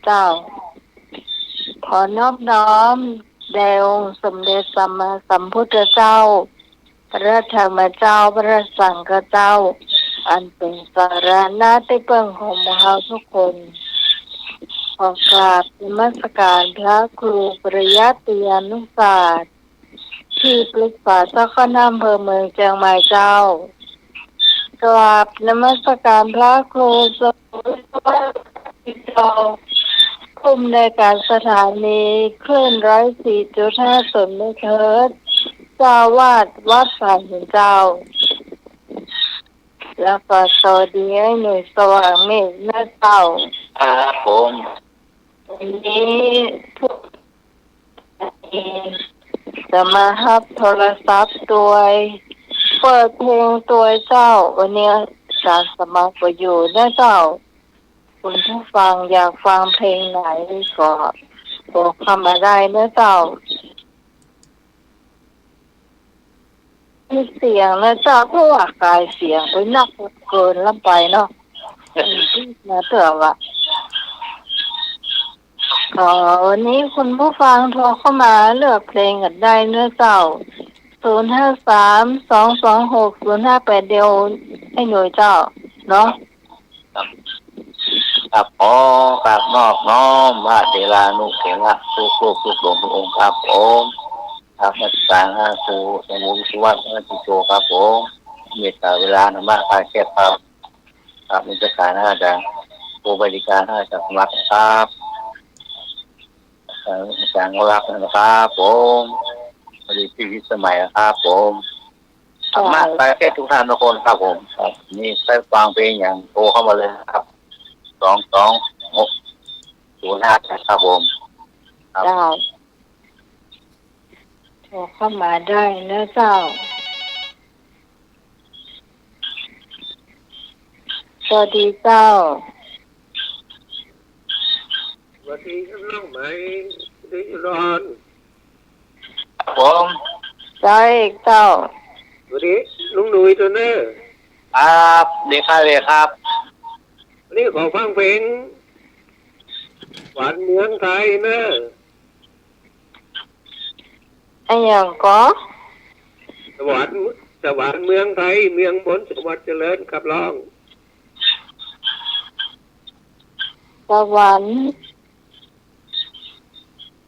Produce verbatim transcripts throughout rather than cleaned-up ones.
เจ้า ขอนอบน้อมแด่องค์สมเด็จสัมมาสัมพุทธเจ้า พระธรรมเจ้า พระสังฆเจ้า อันเป๋นสรณะตี้เปิ้งของหมู่เฮาทุกคน ขอกราบนมัสการพระครูปริยัติยานุศาสตร์ ตี้ปรึกษาเจ้าคณะอำเภอเมืองเจียงใหม่เจ้า กราบนมัสการพระครูสมุทรวัฒน์เจ้า ผู้อำนวยการสถานีคลื่นร้อยสี่จุดห้าศูนย์เมกะเฮิรตซ์ เจ้าอาวาสวัดป่าหินเจ้า แล้วก็สวัสดีอ้ายหนุ่ยสว่างเมฆนะเจ้า ครับผม วันนี้พวก จะมาฮับโทรศัพท์ตวย เปิดเพลงตวยเจ้า วันนี้อาจารย์สมัครบ่อยู่นะเจ้า คุณผู้ฟังอยากฟังเพลงไหนก็โทรเข้ามาได้นะเจ้า มีเสียงนะเจ้า เพราะว่ากายเสียงไปนักเกินล้ำไปเนาะ มาเถอะวะ อ๋อ วันนี้คุณผู้ฟังโทรเข้ามาเลือกเพลงกั๋นได้เนอะเจ้า ศูนย์ห้าสาม สองสองหก ศูนย์ห้าแปด เดียวอ้ายหนุ่ยเจ้า เนาะ ครับ ครับ อ๋อ ครับ นอบน้อมพระเถรานุเถระทุกรูปทุกดวงทุกองค์ครับผม ครับ นมัสการพระครูสมุทรวิศวะ พระครูโจครับผม เมตตาเวลาธรรมะคลายเครียดครับ ครับ นมัสการอาจารย์ ผู้บริการอาจารย์สมัครครับ เอ่อ อาจารย์ก็รับนะครับผม พอดีพี่วิสมัยนะครับผม ธรรมะคลายเครียดทุกท่านทุกคนครับผม ครับ นี่ใคร่ฟังเพลงหยังโทรเข้ามาเลยครับ สองสองหก ศูนย์ห้า ครับผม ครับ เจ้า โทรเข้ามาได้นะเจ้า สวัสดีเจ้า สวัสดีครับน้องไหม ดีรอน ครับผม เจ้าเอกเจ้า สวัสดีลุงหนุ่ยตัวเนอ ครับ ดีครับ ดีครับ วันนี้ขอฟังเพลง สวรรค์เมืองไทยเนอะ อะหยังก่อ สวรรค์ สวรรค์เมืองไทย เมืองมนต์สวัสดิ์เจริญ ครับร้อง สวรรค์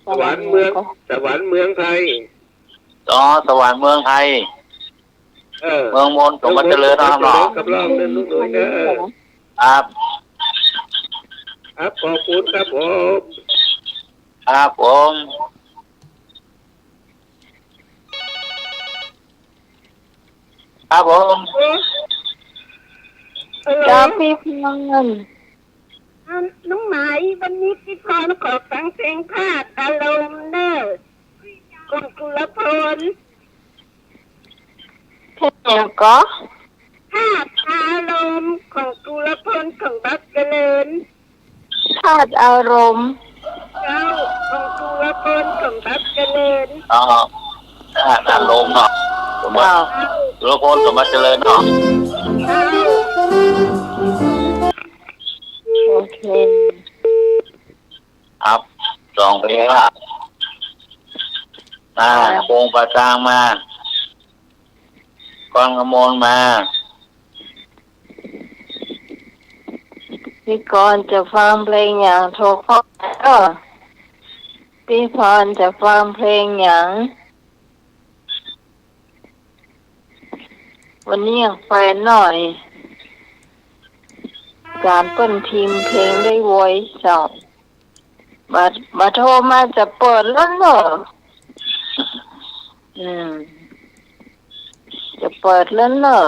สวรรค์เมือง สวรรค์เมืองไทย อ๋อ สวรรค์เมืองไทย เออ เมืองมนต์สวัสดิ์เจริญนะครับเนาะ ครับร้องเนอะลุงหนุ่ยเนอะ ครับ ครับ ขอบคุณครับผม ครับผม ครับผม ฮัลโหล ครับพี่พร อัน น้องไหม วันนี้พี่พรขอฟังเพลงธาตุอารมณ์เนอะ ของสุรพล เพลงหยังก่อ ธาตุอารมณ์ของสุรพล ของบักเจริญ ธาตุอารมณ์ เจ้า ของสุรพล ของบักเจริญ อ๋อ ธาตุอารมณ์เนาะ สมบัติ เจ้า สุรพล สมบัติเจริญเนาะ เจ้า โอเค ครับ สองเพลงละ อ่า ครับ พงษ์ประจางมา กรกมลมา พี่กรณ์จะฟังเพลงหยังโทรเข้ามาเด้อ พี่พรจะฟังเพลงหยัง วันนี้ยังแฟนหน่อย การเปิ้นพิมพ์เพลงได้ไวเจ้า บ่า บ่าโทรมาจะเปิดแล้วเนอะ อืม จะเปิดแล้วเนอะ